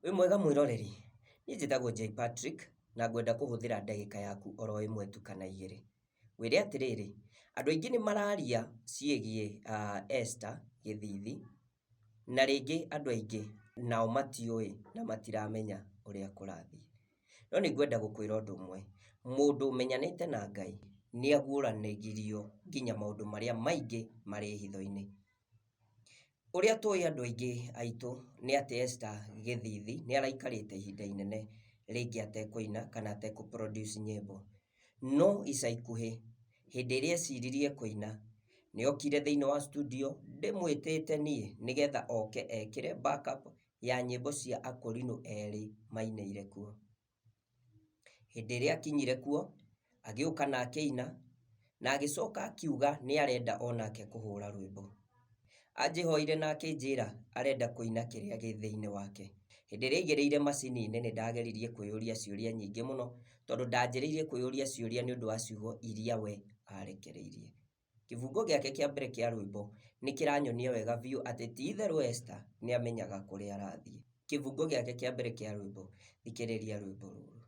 Wĩ mwega mwĩroreri, niĩ njĩtagwo J Patrick na ngwenda kũhũthĩra ndagĩka yaku oro ĩmwe tu kana igĩrĩ. Ngwĩre atĩrĩrĩ, andũ aingĩ nĩ mararia ciĩgiĩ Esther Gĩthithi, na rĩngĩ andũ aingĩ nao matiũĩ na matiramenya ũrĩa kũrathiĩ. No nĩ ngwenda gũkwĩra ũndũ ũmwe, mũndũ ũmenyanĩte na Ngai nĩ aguũranagĩrio nginya maũndũ marĩa maingĩ marĩ hitho-inĩ. Ũrĩa tũĩ andũ aingĩ aitũ nĩ atĩ Esther Gĩthithi nĩ araikarĩte ihinda inene rĩngĩ atekũina kana atekũ produce nyĩmbo. No ica ikuhĩ hĩndĩ ĩrĩa eciririe kũina, nĩ okire thĩinĩ wa studio ndĩmwĩtĩte niĩ nĩgetha oke ekĩre back up ya nyĩmbo cia akũrinũ erĩ mainĩire kuo. Hĩndĩ ĩrĩa akinyire kuo, agĩũka na akĩina, na agĩcoka akiuga nĩ arenda onake kũhũra rwĩmbo. Anjĩhoire na akĩnjĩra arenda kũina kĩrĩa gĩ thĩinĩ wake. Hĩndĩ ĩrĩa aigĩrĩire macini-inĩ nĩ ndageririe kwĩyũria ciũria nyingĩ mũno, tondũ ndanjĩrĩirie kwĩyũria ciũria nĩ ũndũ wa ciugo iria we arekereirie. Kĩbungo gĩake kĩa mbere kĩa rwĩmbo nĩ kĩranyonia wega biũ atĩ ti itherũ Esther nĩ amenyaga kũrĩa arathiĩ. Kĩbungo gĩake kĩa mbere kĩa rwĩmbo, thikĩrĩria rwĩmbo rũrũ.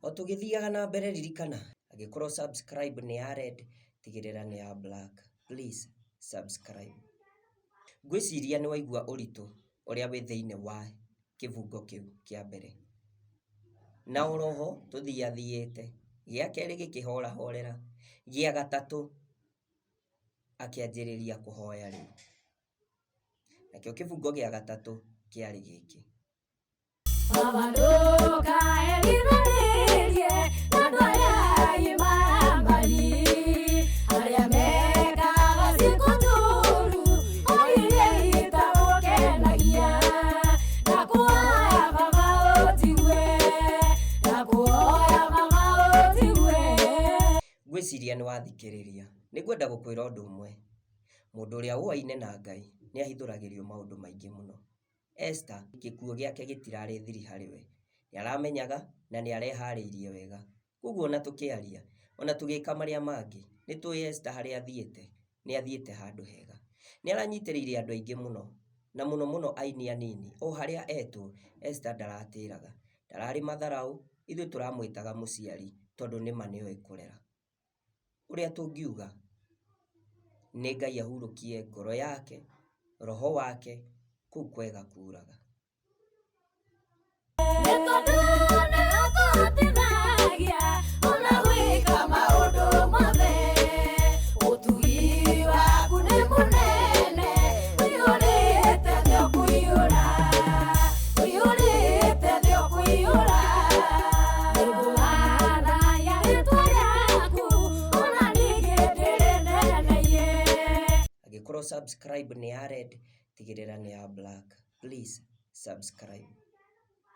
O tũgĩthiaga na mbere ririkana, angĩkorwo subscribe nĩ ya red, tigĩrĩra nĩ ya black. Please subscribe. Ngwĩciria nĩ waigua ũritũ ũrĩa wĩ thĩinĩ wa kĩbungo kĩu kĩa mbere. Na oroho tũthiathiĩte, gĩa kerĩ gĩkĩhorahorera, gĩa gatatũ akĩanjĩrĩria kũhoya rĩu. Nakĩo kĩbungo gĩa gatatũ kĩarĩ gĩkĩ. Baba ndũkaerirĩrie na andũ arĩa imaramari arĩa mekaga ciĩko njũru o iria itagũkenagia. Ndakuhoya Baba ũnjigue, ndakuhoya Baba ũnjigue. Ngwĩciria nĩ wathikĩrĩria. Nĩ ngwenda gũkwĩra ũndũ ũmwe. Mũndũ ũrĩa ũaine na Ngai nĩ ahithũragĩrio maũndũ maingĩ mũno. Esther gĩkuũ gĩake gĩtirarĩ thiri harĩ we. Nĩ aramenyaga na nĩ areharĩirie wega. Koguo ona tũkĩaria, ona tũgĩka marĩa mangĩ, nĩ tũĩ Esther harĩa athiĩte, nĩ athiĩte handũ hega. Nĩ aranyitĩrĩire andũ aingĩ mũno, na mũno mũno aini anini. O harĩa etwo, Esther ndaratĩraga. Ndararĩ matharaũ, ithuĩ tũramwĩtaga mũciari tondũ nĩma nĩoĩ kũrera. Ũrĩa tũngiuga nĩ Ngai ahurũkie ngoro yake, roho wake kũu kwega kuraga. Nĩ tondũ nĩ ũtũhotithagia ona gwĩka maũndũ mothe. Ũtugi waku nĩ mũnene, ũiyũrĩte thĩ ũkũiyũra, ũiyũrĩte thĩ ũkũiyũra. Nĩngũhathaya rĩtwa rĩaku, ona ningĩ ndĩrĩneneie. Angĩkorwo subscribe nĩ ya red, tigĩrĩra nĩ ya black. Please subscribe.